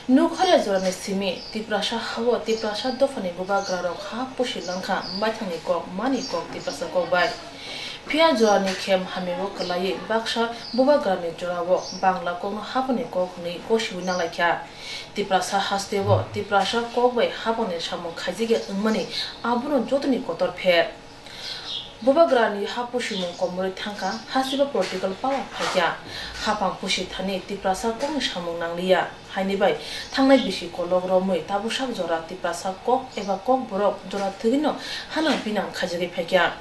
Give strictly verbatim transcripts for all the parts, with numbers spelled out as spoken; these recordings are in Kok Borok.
Nukharya jorani simi Tiprasa hao Tiprasa dophani bubagrarok ha pusi langkha, maithangni kok, mani kok, Tiprasa kok bai. Phiya jorani khem hamio kwlaiwi baksa bubagrani jorao Bangla kokno haphangni kok hwnwi gosiwi nanglaikha. Tiprasa hasteo Tiprasa kok bai haphangni samung khaijagya wngmani abono jotoni kotor pher. Bubagrani ha pusimung komorwi thangkha, hasteo political power phaikha. Haphang pusi thani Tiprasa kokni samung nangliya. Haini bai thangnai bisi kolok romwi tabuksak jora Tiprasa kok eba kokborok jora thwgwino hanang pinang khaijagwi phaikha.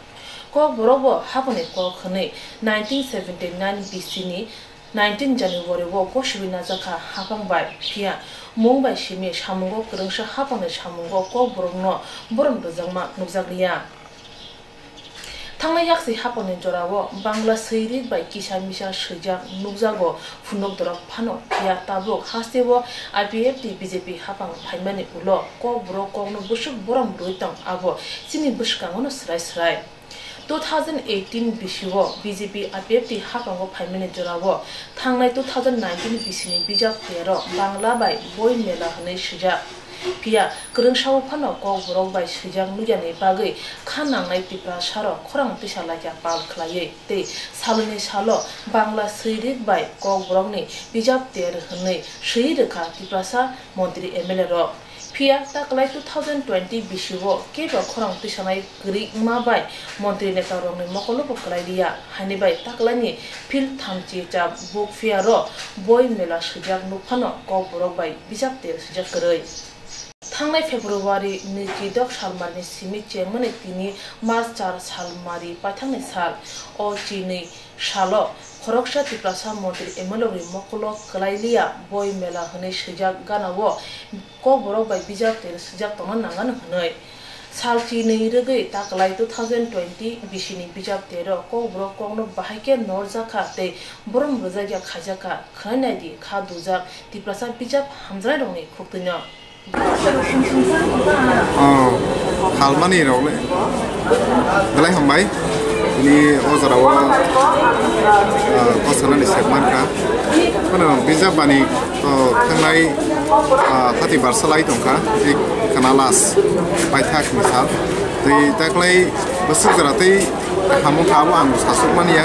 Kokborok bo haphangni kok hwnwi nineteen seventy nine B C ni nineteen January o gosiwi najakha haphang bai, phiya mung bai simi samungo kwrwngsa haphangni samungo kokborokno borom rwjakma nukjakliya. Thangnai yaksi haphangni jorao Bangla swirik bai kisa misa swijak nukjago phunuk dorok phano, phiya tabuk hasteo I P F T B J P haphang phaimani ulo kokborok kokno bwswk borom rwui tong, abo chini bwskangono swrai swrai. Two thousand eighteen bisio B J P I P F T haphango phaimani jorao thangnai two thousand nineteen bisini bijap tero Bangla bai boi mela hwnwi swijak. Phiya kwrwngsao phano kokborok bai swijak nukyani bagwi kha nangnai Tiprasarok khorang tisa laikha pal khlaiwi tei saloni salo Bangla swirik bai kokborokni bijap ter hwnwi swi rwkha Tiprasa montri M L A rok. Phiya taklai two thousand twenty bisio kebo khorang tisanai kwrwi wngma bai montri neta rokni mokolo bo kwlai liya, haini bai taklaini field thamchi cha buk phiya ro boi mela swijak nukphano kokborok bai bijap ter swijak kwrwi. Thangnai February nwi chidok salmarni simi chengmani tini March char salmari paithakni sal. O chinwi salo khoroksa Tiprasa montri M L A rokni mokolo kwlai liya boi mela hwnwi swijak gana o kokborok bai bijap ter swijak tongna nangan hwnwi. Sal chinwi rwgwi taklai two thousand twenty bisini bijap tero kokborok kokno bahai khe norjakha tei borom rwjakya khaijakha, khwnai naidi kha dujak Tiprasa bijap hamjrairokni khuktwino. Oh, halmani rok le. Belai hambai. Ni o jora o, ah, o sanani sep mankha. Kono bijap bani to thangnai, ah, hati barsa lai tongkha. Tei khana last paithak ni sal. Tei taklai bwswk jora tei kaham wngkha abo ang sasuk manya.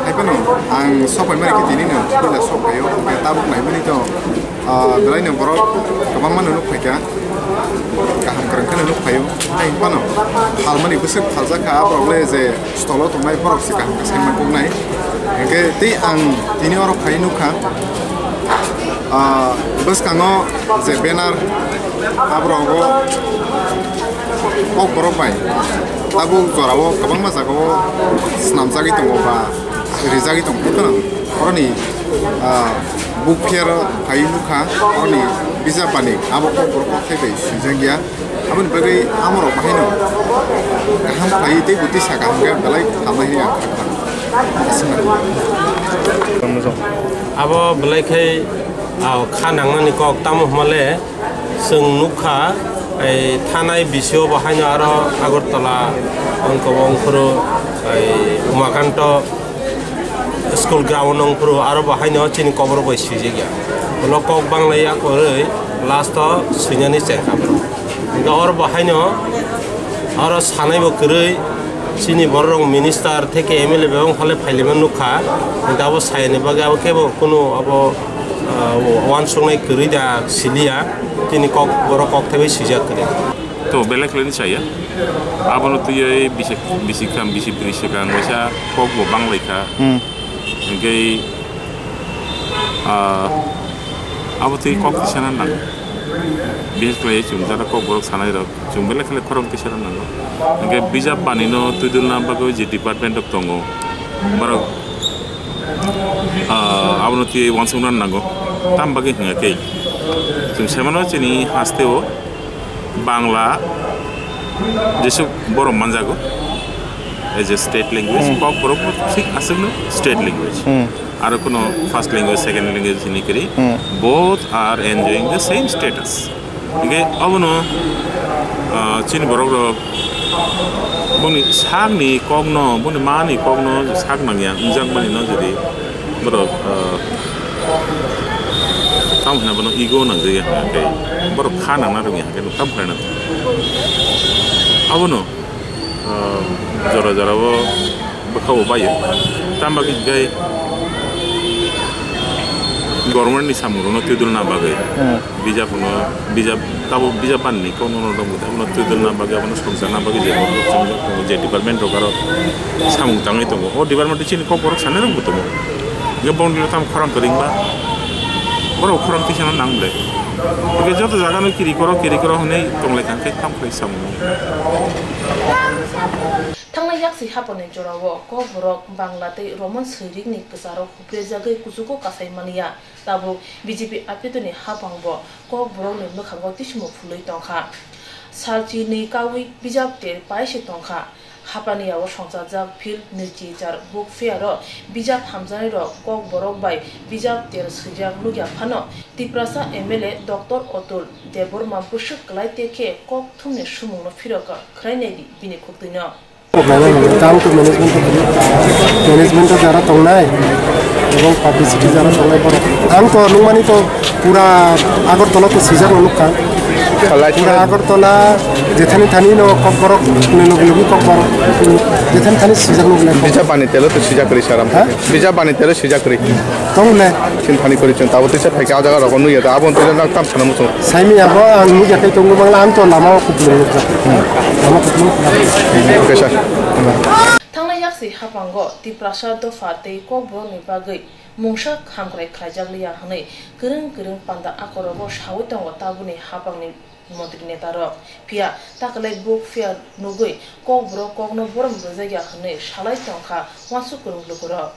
Hai phano ang sok pai mani khe tini no, tini sok paio. Tabuk nai mani to. Ah, belaino borok kwbangma no nuk phaikha, kaham kwrwng kheno nuk phaio. Tei phano phalmani bwswk phaljakha, aborok le je stolo tongnai borok se kaham khe saima kuknai. Hinkhe tei ang tini oro phai nukha, ah, bwskango je banner, abrogo kokborok bai tabuk jorao kwbangma jagao swnamjagwi tongo ba rijagwi tongo, phano oroni, ah, book fair o phai nukha, oroni bijap bani abo kokborok kokthai bai swijak ya. Aboni bagwi amorok bahaino kaham khlaiwi tei bwtwi sa kaham khe belai hamnai hwnwi ang kha kha. Abo belai khai, ah, kha nangnani kok tamo hwnmale, chwng nukha, ei thanai bisio bo haino aro Agartala, wngkha bo wngphuru, ei Umakanto school ground wngphuru aro bo haino chini kokborok bai swijak ya. Ulo kok banglai ya kwrwi last o swinani chengkha borok. Hingkhe oro bo haino oro sanai bo kwrwi chini borok rok minister theke M L A bai wngphale phailima nukha. Hingkhe abo sayani bagwi abo kebo kunu abo ah, uansuknai kwrwi da siliya, tini kok, borok kok thaibai swijak kwrwi. To belai khlaini chaya. Abono twiwi bisi, bisi kham, bisi bwrwi swkang waisa kok bo banglaikha. Hmm. Hinkhe, ah, abo twi kok tisana nang. Bises khlai chwng jara kok borok sanai rok. Chwng belai khlai khorang tisana nango. Hinkhe bijap bani no twidulna bagwi je department rok tongo. Borok ah, abono twiwi uansukna nango. Tam bagwi hwnga khe chwng sai mano chini hasteo Bangla jesuk borok manjago as a state language. Hmm. Kokborok bo thik aswkno state language. Hmm. Aro kuno first language, second language hini kwrwi. Hmm. Both are enjoying the same status. Hinkhe abono, ah, chini borok rok boni sakni kokno, boni mani kokno sak nangya, wngjakmani no jodi borok, ah, Tamo hwnba bono ego nangjak ya hwnba khe, borok kha nangna rwngya hwnba khe nwng tamo khlaina tongo. Abono, ah, jora jora o bwkha bo baio. Tamo bagwi hwnkhe government ni samung rokno twi dulna bagwi. Hmm. Bijap no, bijap, tabo bijap ban ni kokno no dong, abono twi dulna bagwi, abono songcharna bagwi je, je department rok aro samung tangwi tongo. O department chini kokborok sanai rok bo tongo. Hwnkhe bongni tamo khorang kwrwngma, borok khorang tisano nang ble. Hwnkhe joto jaga no kiri koro, kiri koro hwnwi tonglai kha khe tamo khlai samung. Thangnai yaksi haponi jorao kokborok Bangla tei Roman swirik ni kwcharo huprejagwi kuchugo kasai manya. Tabuk B J P apitoni hapang bo kokborokni mwkhango tisimo phulwi tongkha. Salchi nwi kaui bijap ter paise tongkha. Hapani yao songchajak field nwichi char book fair o bijap hamjaknairok kokborok bai bijap ter swijak nukya phano Tiprasa M L A Doctor Atul Debbarma bwswk kwlai te khe kok thumni sumungno phirok khwlainai di bini khuktwino. Tang to management to bini, management to jara tongnai, ebong publicity jara tongnai borok. Ang to nukmani to pura Agartala to swijak no nukha. Khalai Pura thangna. Agartala jethani thani no kokborok, ne logi logi kokborok, jethani thani swijak no nukha. Bijap bani telo to swijak kwrwi saram. Ha? Bijap bani telo swijak kwrwi. Tong le. Sin thani kwrwi chwng tabo tisa phaikhe ah jaga rok nukya ta abo tisa nak tam sana muchung. Saimi abo ang nukya kai tongo bangla ang to lama o kupulung nukha. Lama kupulung. Okay, sir. Thangnai yaksi hapango Tiprasa dopha tei kokborokni bagwi mungsa hamkrai khlaijak liya hwnwi kwrwng kwrwng panda akorogo sawi tongo tabukni hapangni montri netarok. Phiya takalai book fair nugwi kokborok kokno borom rwjakya hwnwi salai tongkha uansuk kwrwng lukurok.